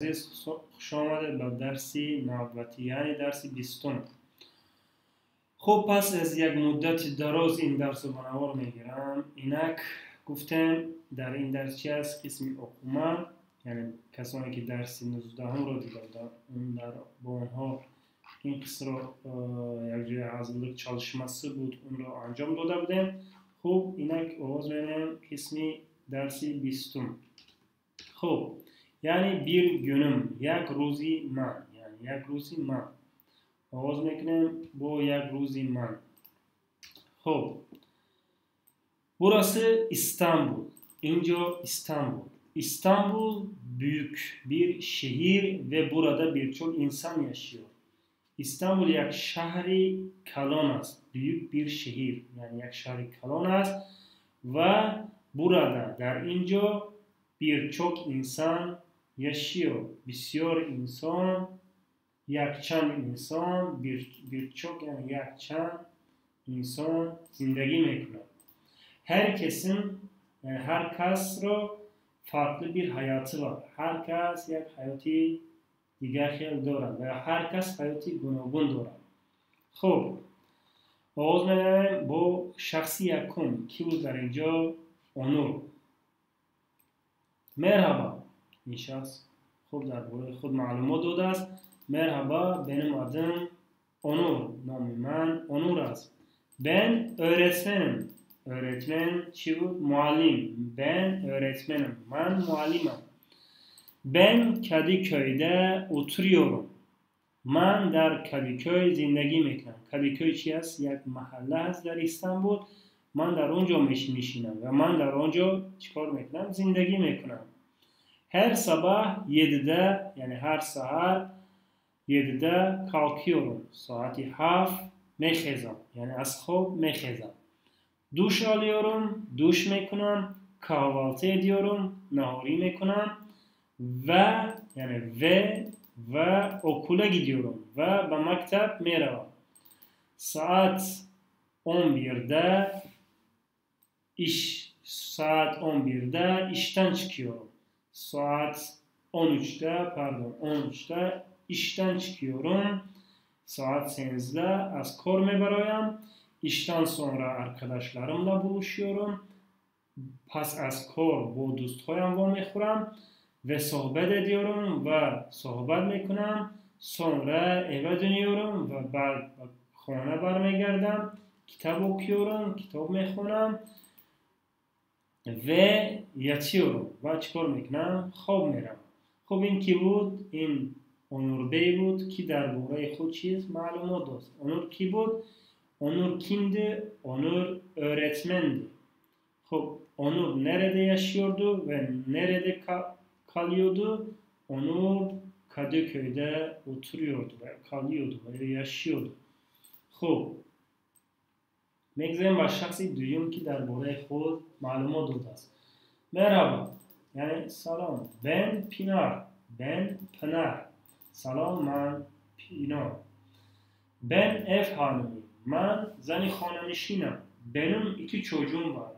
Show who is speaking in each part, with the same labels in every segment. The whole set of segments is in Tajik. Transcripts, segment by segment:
Speaker 1: Азиз, хушомадед ба дарси навбатӣ, яъне дарси 20-ум. Хуб, пас аз як муддати дароз ин дарсро ба навор мегирам. Инак гуфтем, дар ин дарс чи аст? Қисми okuma, яъне касоне ки дарси 19-умро дида буданд, бо онҳо ин қисмро якҷоя hazırlık çalışması буд, онро анҷом дода будем. Хуб, инак оғоз менамоем қисми дарси 20-ум. Хуб, яъне bir günüm, як рӯзи ман, яъне як рӯзи ман. Оғоз мекунем бо як рӯзи ман. Хуб, burası İstanbul. Инҷо Истанбул. İstanbul büyük bir şehir ve burada birçok insan yaşıyor. İstanbul як шаҳри калон аст. Büyük bir şehir, яъне як шаҳри калон аст ва burada, дар ин ҷо, birçok insan yaşıyor. Бисёр инсон, якчанд инсон, birçok яъне якчанд инсон зиндагӣ мекунад. Herkesin, ҳар касро, farklı bir hayatı var. Ҳар кас як ҳаёти дигар хел дорад ва ҳар кас ҳаёти гуногун дорад. Хуб, оғоз менамоем бо шахси якум. Кӣ буд дар ин ҷо? Онур. Merhaba. Ин шахс хуб дар бораи худ маълумот додааст. Merhaba, benim adım Onur. Номи ман Онур аст. Ben öğretmenim. Öğretmen чӣ буд? Муаллим. Ben öğretmenim. Ман муаллимам. Ben Kadıköy'de oturuyorum. Ман дар Кадикӯй зиндагӣ мекунам. Кадикӯй чи аст? Як маҳалла аст дар Истанбул. Ман дар он ҷо менишинам ва ман дар он ҷо чӣ кор мекунам? Зиндагӣ мекунам. Her sabah 7'de, яъне ҳар саҳар 7'de kalkıyorum. Соати 7 мехезам, яъне аз хоб мехезам. Duş alıyorum, душ мекунам, kahvaltı ediyorum, наҳорӣ мекунам ва, яъне ve okula gidiyorum, ва ба мактаб меравам. Saat 11'de iş, saat 11'de işten çıkıyorum. Saat 13'te, pardon, 13'te işten çıkıyorum. Saat 8'de аз кор мебароям. İşten sonra arkadaşlarımla buluşuyorum. Пас аз кор бо дӯстҳоям вомехӯрам ve sohbet ediyorum, ва суҳбат мекунам. Sonra eve dönüyorum, ва баъд ба хона бармегардам. Kitap okuyorum, китоб мехонам, ve yatıyorum, ва чӣ кор мекунам? Хоб меравам. Хуб, ин кӣ буд? Ин Онурбей буд, ки дар бораи худ чиз маълумот дод. Онур кӣ буд? Onur kimdi? Onur öğretmendi. Хуб, Onur nerede yaşıyordu ve nerede kalıyordu? Onur Kadıköy'de oturuyordu ve kalıyordu ve yaşıyordu. Хуб, мегзарем ба шахси дуюм, ки дар бораи худ маълумот додааст. Merhaba, яъне салом. Ben Pinar. Ben Pınar. Салом, ман Пинор. Ben ev hanımıyım. Ман зани хонанишинам. Benim iki çocuğum var.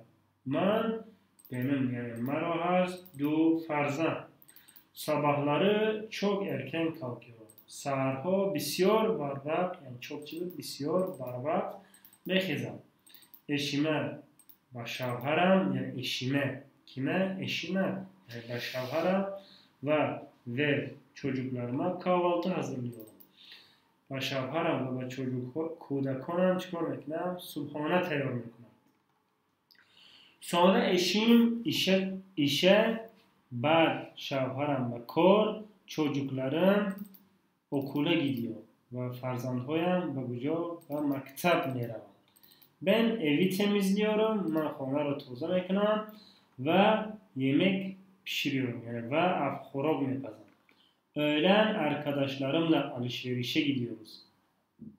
Speaker 1: Ман, benim, яъне маро ҳаст ду фарзанд. Sabahları çok erken kalkıyorum. Саҳарҳо бисёр барвақт, яъне çok чӣ буд? Бисёр барвақт мехезам. Eşime, ба шавҳарам, яъне eşime, киме? Eşime, яъне ба шавҳарам, ва ve çocuklarıma kahvaltı hazırlıyorum. Ба шавҳарам ва ба кӯдаконам чӣ кор мекунам? Субҳона тайёр мекунам. Sonra eşim işe, баъд шавҳарам ба кор, çocuklarım okula gidiyor, ва фарзандҳоям ба куҷо? Ба мактаб мераванд. Ben evi temizliyorum, ман хонаро тоза мекунам, ve yemek pişiriyorum, яъне ва хӯрок мепазам. Öğlen arkadaşlarımla alışverişe gidiyoruz.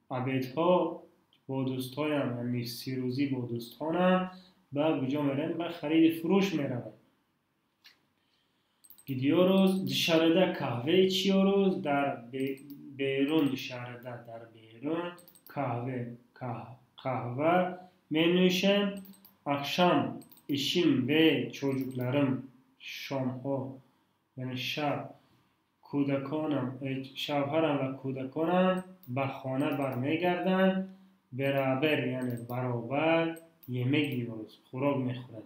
Speaker 1: Обедҳо бо дӯстҳоям, яъне нисфирӯзӣ бо дӯстонам ба куҷо меравем? Ба хариди фурӯш меравем. Gidiyoruz. Dışarıda kahve içiyoruz. Дар берун, dışarıda, дар берун, kahve, қаҳва менӯшем. Akşam eşim ve çocuklarım, шомҳо, яъне шаб, Кӯдаконам, шавҳарам ва кӯдаконам ба хона бармегарданд. Beraber, яъне баробар, yemek yiyoruz, хӯрок мехӯрем.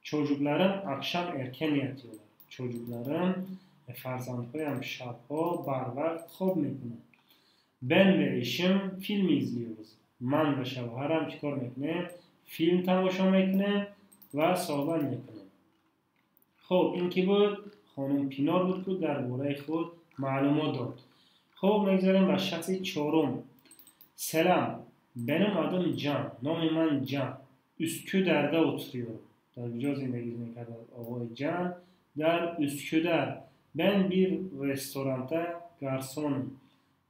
Speaker 1: Çocuklarım akşam erken yatıyorlar. Çocuklarım, фарзандҳоям шабҳо барвақт хоб мекунанд. Ben ve eşim film izliyoruz. Ман ва шавҳарам чӣ кор мекунем? Филм тамошо мекунем ва суҳбат мекунем. Хуб, ин ки буд? Хонум Пинор буд, ки дар бораи худ маълумот дод. Хуб, мегзарем ба шахси чорум. Selam. Benim adım Can. Номи ман Ҷан. Üsküdar'da oturuyorum. Дар куҷо зиндагӣ мекард оғои Ҷан? Дар Üsküdar. Ben bir restoranda garsonum.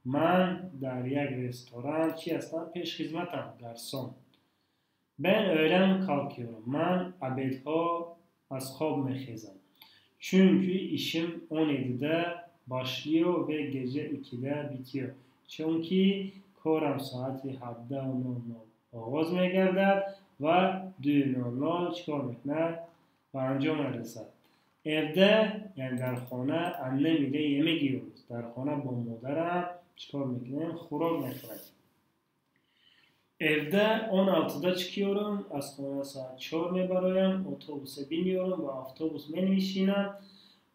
Speaker 1: Ман дар як ресторан чӣ ҳастам? Пешхизматам, гарсон. Ben öğlen kalkıyorum. Ман обедҳо аз хоб мехезам. Çünkü işim 17'de başlıyor ve gece 2'de bitiyor. Чунки корам соати 17:00 оғоз мегардад ва 2:00 чӣ кор мекунад? Ба анҷом мерасад. Evde, яъне дар хона, annem ile yemek yiyoruz. Дар хона бо модарам чӣ кор мекунем? Хӯрок мехӯрем. Evde 16'da çıkıyorum. Аз хона соат 4 мебароям, otobüse biniyorum, ба автобус менишинам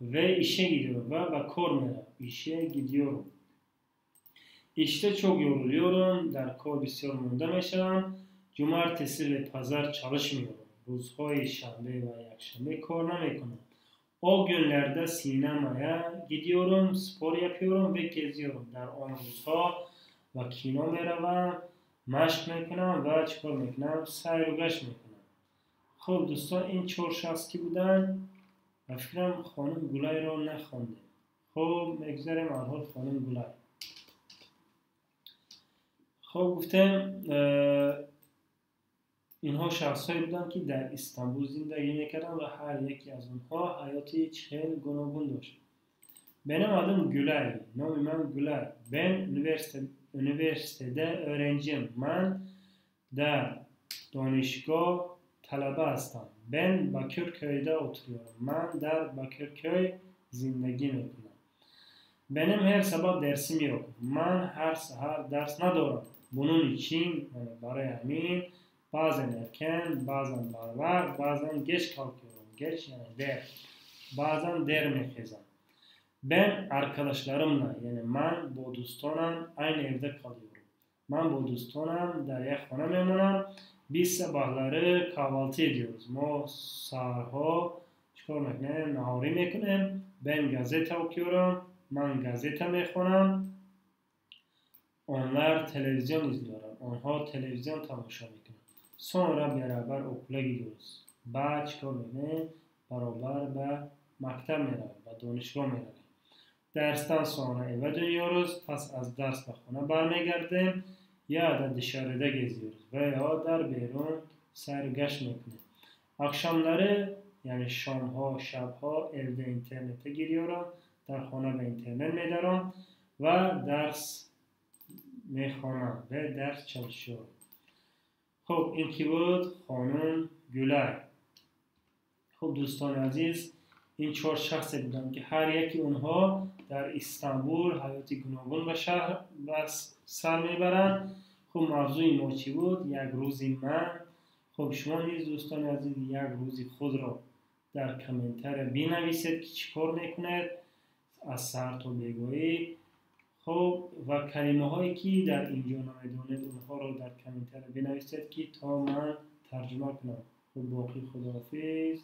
Speaker 1: ve işe gidiyorum, ва ба кор меравам. İşe gidiyorum. İşte çok yoruluyorum. Дар кор бисёр монда мешавам. Cumartesi ve pazar çalışmıyorum. Рӯзҳои шанбе ва якшанбе кор намекунам. O günlerde sinemaya gidiyorum, spor yapıyorum ve geziyorum. Дар он рӯзҳо ба кино меравам, машқ мекунам ва чӣ кор мекунам? Сайру гашт мекунам. Хуб, дӯстон, ин чор шахс ки буданд? Ба фикрам, хонум Гулайро нахондем. Хуб, мегузарем алҳол хонум Гулай. Хуб, гуфтем, инҳо шахсҳое буданд, ки дар Истанбул зиндагӣ мекарданд ва ҳар яке аз онҳо ҳаёти хеле гуногун дошт. Benim adım Gülay. Номи ман Гулай. Ben üniversitede öğrenciyim. Ман дар донишгоҳ талаба ҳастам. Ben Bakırköy'de oturuyorum. Ман дар Бакиркёй зиндагӣ мекунам. Benim her sabah dersim yok. Ман ҳар саҳар дарс надорам. Bunun için, барои ҳамин, bazen erken, bazen барвақт, bazen geç kalkıyorum. Geç, яъне дер. Баъзан дер мехезам. Ben arkadaşlarımla, яъне ман бо дӯстонам, aynı evde kalıyorum. Ман бо дӯстонам дар як хона мемонам. Biz sabahları kahvaltı ediyoruz. Мо саҳарҳо чӣ кор мекунем? Наҳорӣ мекунем. Ben gazete okuyorum. Ман газета мехонам. Onlar televizyon izliyorlar. Онҳо телевизион тамошо мекунанд. Sonra beraber okula gidiyoruz. Баъд чӣ кор мекунем? Баробар ба мактаб меравем, ба донишгоҳ меравем. Dersten sonra eve dönüyoruz. Пас аз дарс ба хона бармегардем. Ya da dışarıda geziyoruz. Ва ё дар берун сайру гашт мекунем. Akşamları, яъне шомҳо, шабҳо, evde internete giriyorum. Дар хона ба интернет медаром ва дарс мехонам, ve ders çalışıyorum. Хуб, ин ки буд? Хонум Гулай. Хуб, дӯстони азиз, ин чор шахсе буданд, ки ҳар яки онҳо дар Истанбул ҳаёти гуногун ба шаҳр ба сар мебаранд. Хуб, мавзӯи мо чӣ буд? Як рӯзи ман. Хуб, шумо низ, дӯстони азиз, як рӯзи худро дар комментария бинависед, ки чӣ кор мекунед аз саҳар то бегоҳӣ. Хуб, ва калимаҳое, ки дар ин ҷо намедонед, онҳоро дар комментария бинависед, ки то ман тарҷума кунам. Хуб, боқӣ худоҳофиз.